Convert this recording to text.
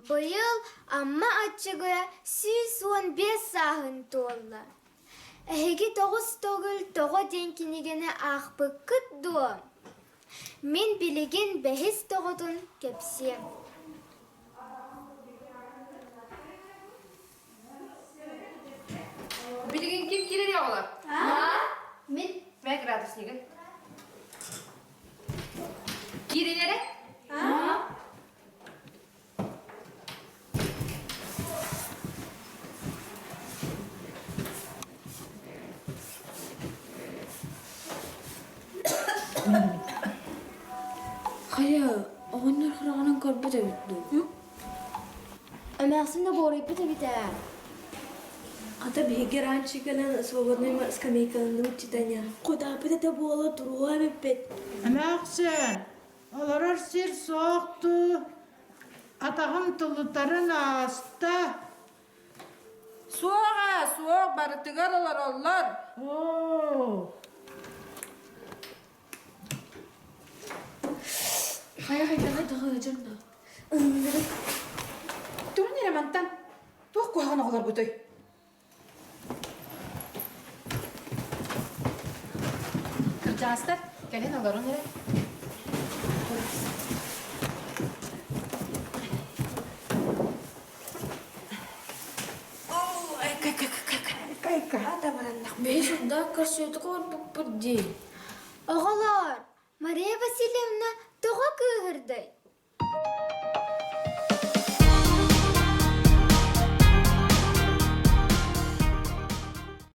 Быйыл Амма Аччыгыйа 115 сааһын туолла. Эһиги тоҕус төгүл тоҕо диэн кинигэни аахпыккыт дуо? Мин билигин бэһис тоҕотун кэпсиэм. Билигин ким киирэр оҕолор? Мин Мэ градуснигын. Киирин эрэ. Хайа, оҕонньор хараҕынан көрбөт эбит дуу? Эмээхсин да буорайбыт эбит ээ. Хата биһиги раньше кэлэн свободный скамейкаланныбыт читания. Кудаапыт этэ буола туруо эбиппит. Эмээхсин, олорор сир суох дуу, атаҕым тулутарын ааста. Суох ээ, суох, барытыгар олороллор. Оо, Хайа хайдаҕай даҕа дьон да. Турун эрэ мантан. Туох куһаҕан оҕолоргутуй? Кырдьаҕастар, кэлин олорун эрэ. Биһи сурдаах көрсүөтүк олорбуппут дии. Оҕолоор, Мария Васильевна тоҕо кыыһырдай?